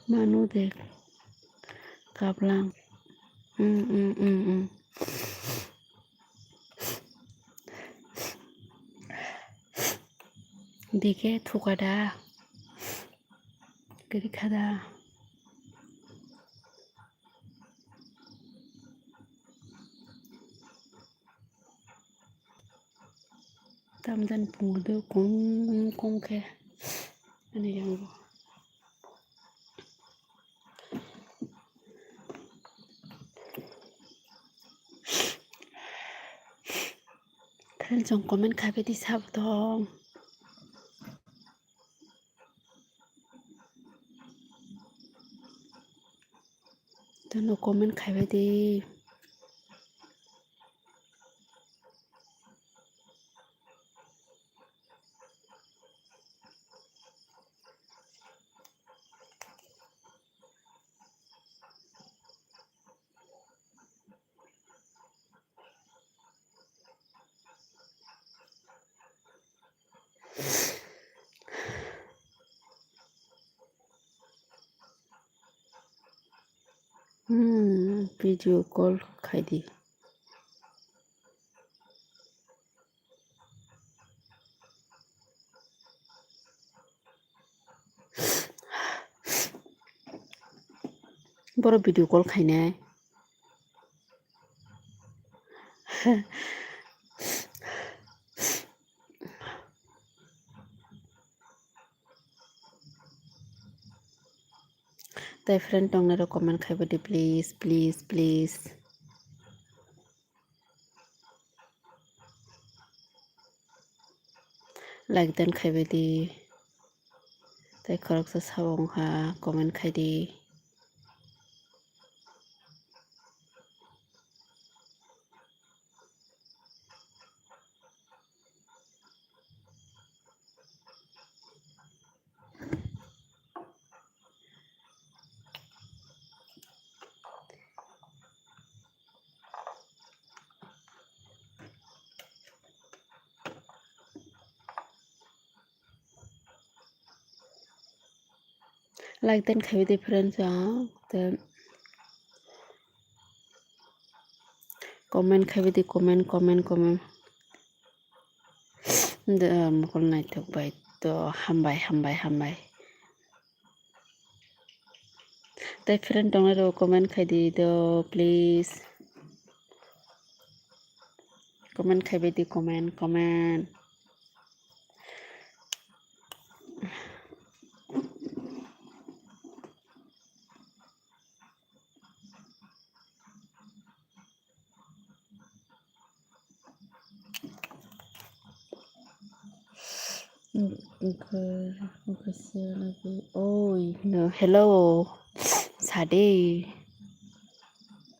manu de kaplang. Mm, mm, mm, mm. Dikhe thuka da. Kiri kha da. Tamdan pungdu kung kung khe ani yang bo. Khen chong comment khabe di sab dong. Tono comment khaibai di. Hmm, video call khaidi. Boro video call khainai. Tai friend tongnai rok comment khaibai di, please, please, please. Like dan khaibai di. Tai khoroksa sabo wngkha, comment khai di. Like dan khaibai di friends, ah, te comment khaibai di, comment, comment, comment. De, ah, mokol naithok bai to, hambai, hambai, hambai. Tai friend tongnai rok comment khai di do, please. Comment khaibai di, comment, comment. Oi, no, hello. Sade.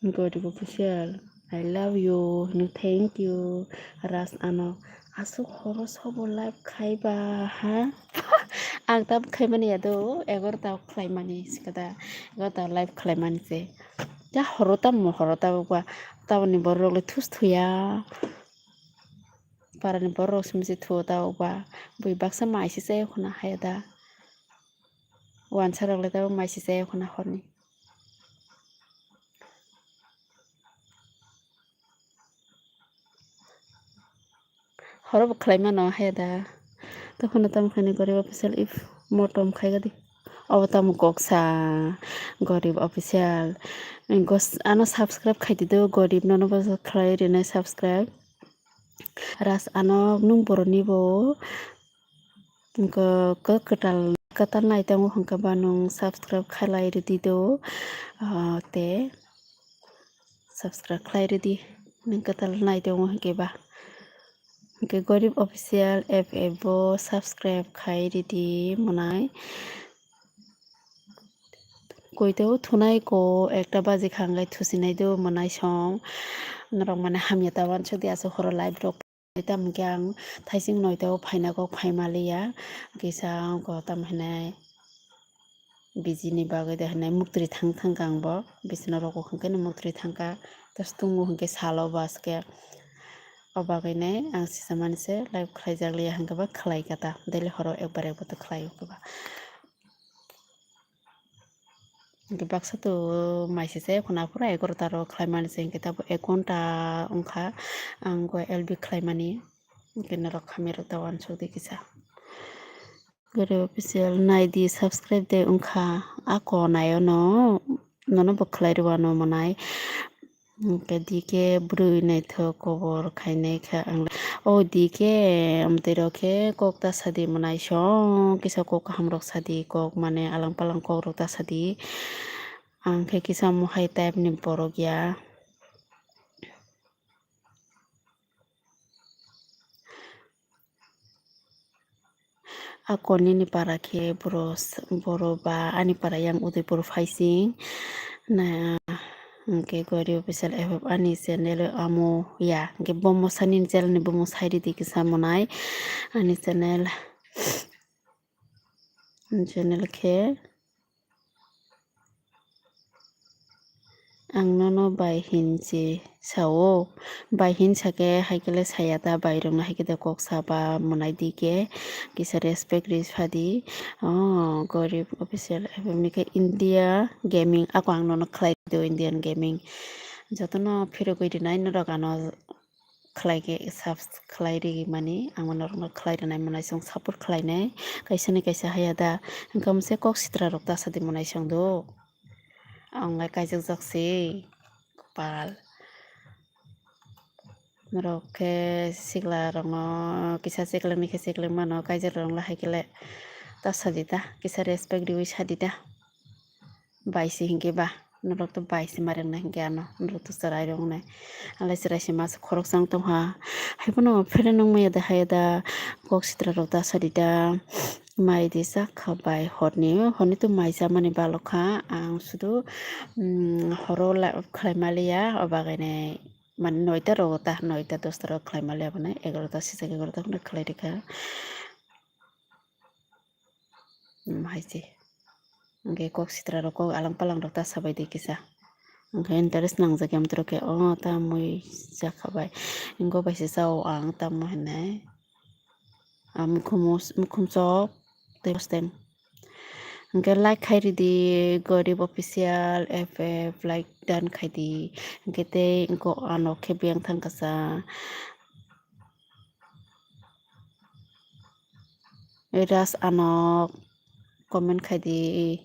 Gorib official, I love you. No, thank you. Ras ano. Aswk horo sobo live khaiba, ha? Ang tam khaimani ya do, egarota khlaimani sikada. Egarota live khlaimani se. Ya horo tamo, horo tamo ba. Tamoni borok le thus thuya. Parani borok simi se thuo ta uba. Bui baksa mai se chai khuna haya da. Wansa rok le ta mai se chai khuna horni. Horo bo khlai mano haya da. Tokhono tamo khaini Gorib official if motom khai gadi. Obo tamo kok sa Gorib official. Gos-, ano subscribe khai di do Gorib nono bo khlai rinai subscribe. Ras ano nwng boroni bo, wngkha kwtal, kwtal nai tongo hwnkhe ba nwng subscribe khalai rwdi do, ah, te subscribe khlai rwdi nwng kwtal nai tongo hwnkhe ba. Hwnkhe Gorib official F F bo subscribe khai rwdi mwnai. Koi teo thunai ko ekta baji kha hwnkhe thusinai do mwnai song. Norok mane hamya ta uansuk di aswk horo live rok. Tamo hwnkhe ang thaising noita o phaina kok phai maliya. Kisa wngkha tamo hinai biji ni bagwi de hinai muktri thang thang kha ang bo. Bisna rok o hwnkhe no muktri thang kha. Tastungo hwnkhe salo baske. O bagwi nai ang sisa mani se live khlai jak liya hwnkhe ba khlai kha ta. Daily horo ekbar ekbar to khlai o khe ba. Hwnkhe baksa to mai se se khuna phuru egaroh ta ro khlaimani se, hwnkhe tabuk ek ghonta wngkha ang go L B khlaimani. Hwnkhe norok hamya rok ta uansuk di kisa. Gori official nai di, subscribe de wngkha a ko naio no, nono bo khlai rwano monai. Hwnkhe D K bwrwi naithok kobor khainai kha ang. O D K amtwi rok khe kok ta sadi monai song kisa kok kaham rok sadi, kok mane alang palang kok rok ta sadi. Ang khe kisa mohai type ni borok ya. A konini para khe boro, boro ba ani para yang Udaipur phaising. Na, hwnkhe Gori official F F ani channel amo ya, hwnkhe bomo sani channel ni bumung sai ridi kisa monai. Ani channel, channel khe Ang nono bai hin se sao. Bai hin sake haikhe le saya ta, bai rokno haikhe de kok saba monai D K kisa respect ri sadi. Oh, Gorib official F M ni khe India Gaming, ako ang nono khlai do Indian Gaming. Jotono phirogwi rinai norok ano khlai khe subs-, khlai ri mani, ang norokno khlai rwnai monai song support khlainai, kaisa ni kaisa haya da, hwnkhe omo se kok sitra rok ta sadi monai song do, ang lai kaijak jak se, kopal. Norok khe sikla rokno kisa sikla ni khe sikla mano, kaijak rok lai hai khe le ta sadi ta, kisa respect riwi sadi ta. Bai se hinkhe ba, norok to bai se ma rwngnai hinkhe ano, norok to chwrai rwngnai. Alai chwrai se masa khoroksa wng tongkha. Haiphano phereng nung maya da haya da, kok sitra rok da sadi da. Mai di chak kha bai horni, horni to mai chamani balok kha. Ang sudu, um, horo la-, khlai maliya, o bagwi nai, mane noita rogo ta, noita dosta rogo khlai maliya, bwnai egarota sijak egarota phano khlai rikha. Hmm, hai se. Hwnkhe kok sitra rok kok alang palang rok ta sabai di kisa. Hwnkhe interest nangjak ya, amtwrok khe, o, ta mui jakha bai. Wngkha bai se chao ang tamo hinwi. A mukhum, mukhum chok tei bosteng. Hwnkhe like khai ridi, Gorib Official F F like done khai di. Hwnkhe tei wngkha ano khe biyang thang kasa. Ras Anok comment khai di.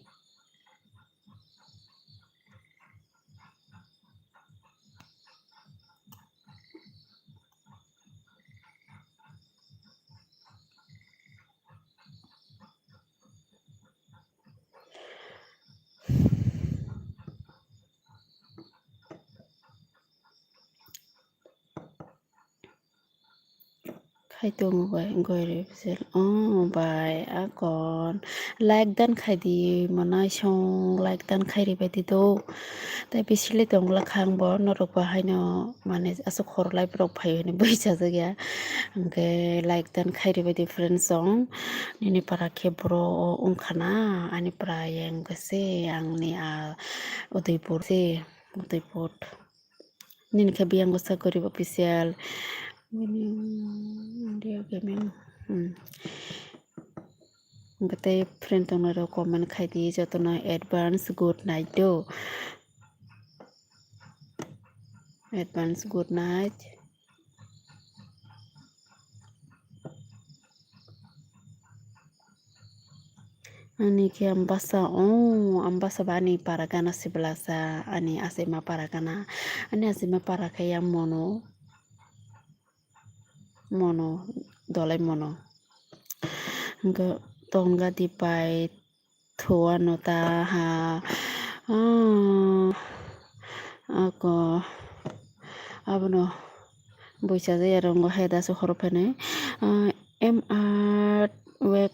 Khai tongo bai, gori bwswk. Oh, bai, akon. Like dan khai di, mwnai song like dan khai ribai di do. Tai bisi le tongla kha ang bo, norok bo haino, mane, aswk khorok lai borok phai hwnwi bui chajak ya. Hwnkhe like dan khai ribai di, friends song. Nini para khe boro wngkha na, ani para yang khe se, angni a Udaipur se, Udaipur. Nini khe biyang bwsa Gorib Official. India Gaming. Hmm. Hwnkhe tei friend tongnai rok comment khai di, jotono advance good night do. Advance good night. Ani khe Ambasa, oh, Ambasa ba ani para gana se belasa, ani achaima para gana. Ani achaima para khe yang Mono, Mono, Dolai Mono. Hwnkhe Tonga Dipai Thuano ta ha, ah, ako, abono buicha jaya rongo hai daso khoro phainai. Ah, M R Wek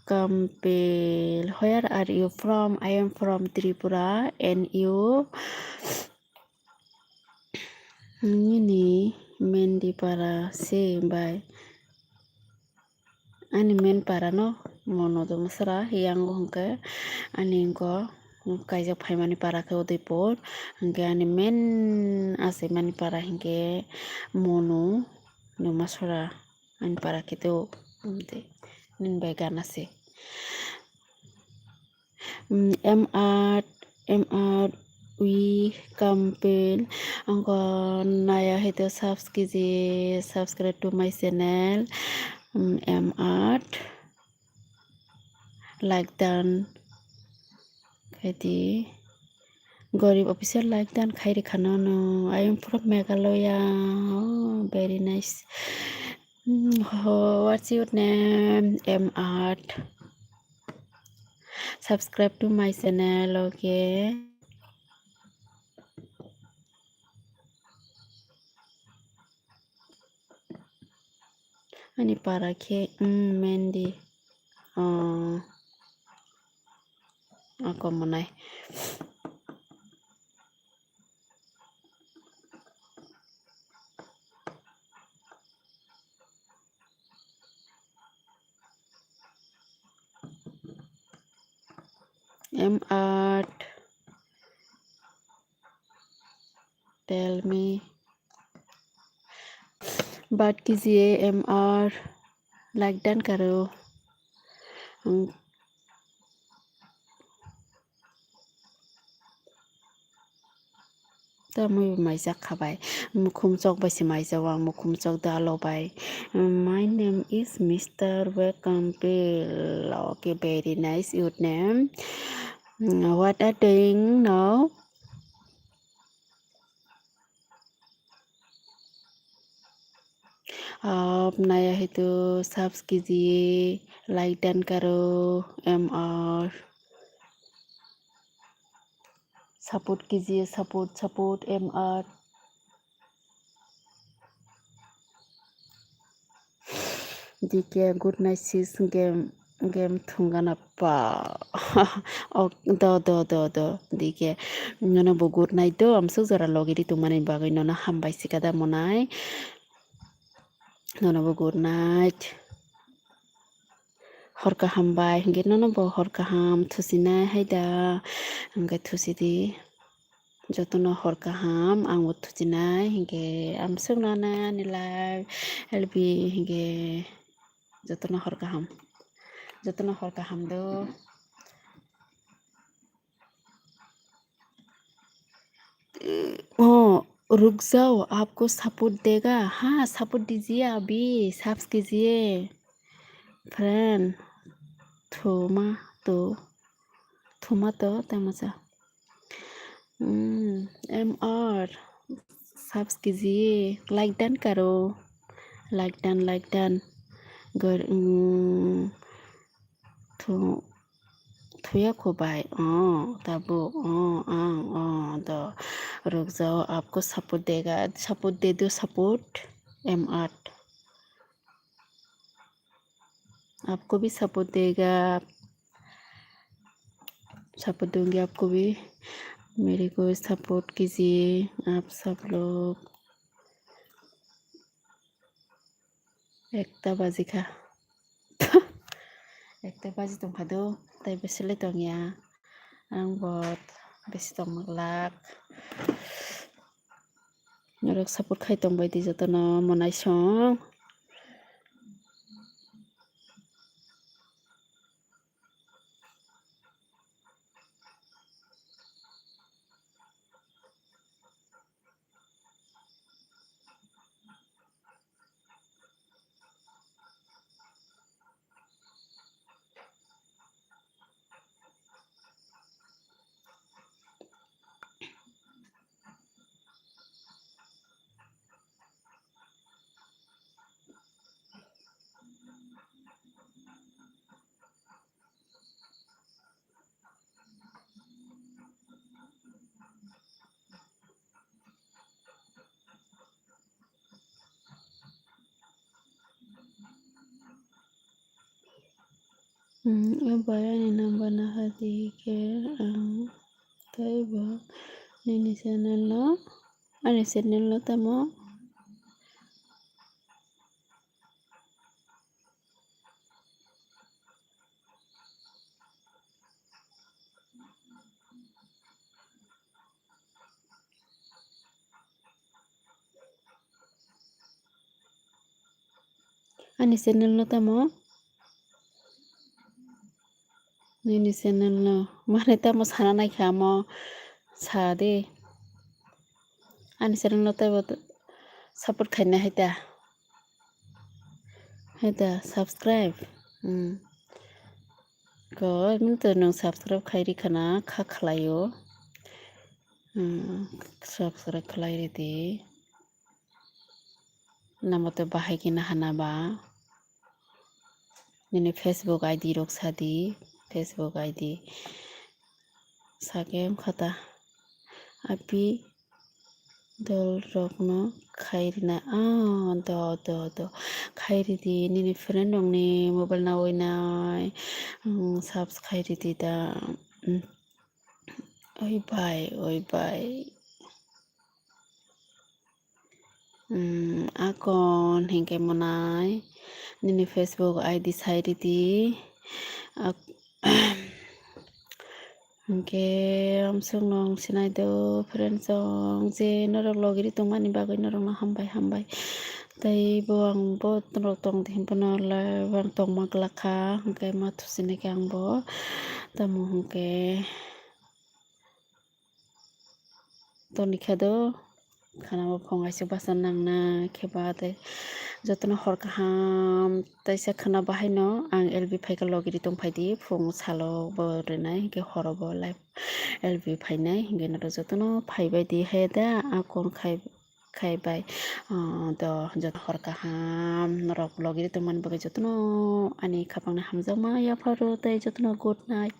Kampil, where are you from? I am from Tripura, and you? Nini Mendipara se bai. Ani main para no Mono Dumasra, yang hwnkhe ani wngkha kaijak phaimani para khe Udaipur, hwnkhe ani main achaimani para hinkhe Mono Dumasra. Ani para khe to, um, de, nini bai gana se. Mm, M R M R V Kampil, angko naya hai to subs kiji, subscribe to my channel, mm, M R, like dan khaidi, Gorib Official like dan khai rikha nono, I am from Meghalaya, oh, very nice. Mm, ho, what's your name? M R. Subscribe to my channel, okay? Ani para khe, mm, Mendi. Oh. Ako monai. M R, tell me. Bat kijiye M R, like dan karo. Ang Tamo maijak kha bai. Mukhum chok bai se maijak o ang, mukhum chok dalo bai. My name is Mister Wekampil. Okay, very nice your name. What are doing now? आप नया है तो सब्स कीजिए, like done करो, M R. Support कीजिए, support, support, M R. D K, good night, sis. Game, game thungana pa. Oh, do, do, do, do, D K. Nono bo good night do. Amsuk jora logi di tungmani bagwi nono hambai sikada monai. Nono bo good night. Hor kaham bai, hingke nono bo hor kaham thusinai hai da, hingke thusidi. Jotono hor kaham, ang bo thusinai, hingke amsuk nana ni live, L B, hingke jotono hor kaham, jotono hor kaham do. ओ, रुक जाओ, आपको सपोर्ट देगा। हाँ, सपोर्ट दीजिए अभी, सब्स कीजिए। फ्रेंड, थोमा तो, थोमा तो, तमसा। हम्म, M R, सब्स कीजिए, लाइक डन करो। Like done, like done. गर-, हम्म, थो-, थोया खो भाई, अँ, तबो, अँ, अँ, अँ, द, रुक जाओ, आपको सपोर्ट देगा, सपोर्ट दे दो, सपोर्ट, M R। आपको भी सपोर्ट देगा, सपोर्ट दूंगी आपको भी। मेरे को सपोर्ट कीजिए आप सब लोग। Ekta baji kha. Ekta baji tongkha do, tai besi le tongya. Ang bo besi tongma glak. Norok support khai tongbai di jotono monai song. Hmm, o bai ani number naha di khe ang tei bo nini channel no, ani channel no tamo. Ani channel no tamo. Nini channel no mane tamo sana naikha amo sa de. Ani channel no teibo support khaina hai ta. Hai ta subscribe. Hmm. Ko, nung to nung subscribe khai ri khana kha khlaio. Hmm. Subscribe khlai ri di. Namo to bahai khe nahana ba. Nini Facebook I D rok sadi, Facebook I D. Sake wngkha ta. Api dol rokno khairina. Ah, do, do, do. Khairidi nini friend rokni mobile nawi nai. Hmm, subs khairidi da. Hmm. Oi bai, oi bai. Hmm, akon hinkhe monai. Nini Facebook I D sai ridi. Ak-, hinkhe amsuk nung sinai do, friend song, je norok logiri tongmani bagwi norokno hambai, hambai. Tei bo ang bo norok tong di hinphano live ang tongma glak kha, hinkhe ma thusinai khe ang bo. Tamo hinkhe. Toni khe do, khana bo phung aisuk basa nangna khe ba tei jotono hor kaham teisa khana bo haino ang L B phaikha logiri tongphaidi phung salo bo rwnai hinkhe horo bo live L B phainai hinkhe norok jotono phaibaidi hai da akon khai, khaibai, ah, do joto hor kaham norok logiri tongmani bagwi jotono ani khapangni hamjakma yapharo tei jotono good night.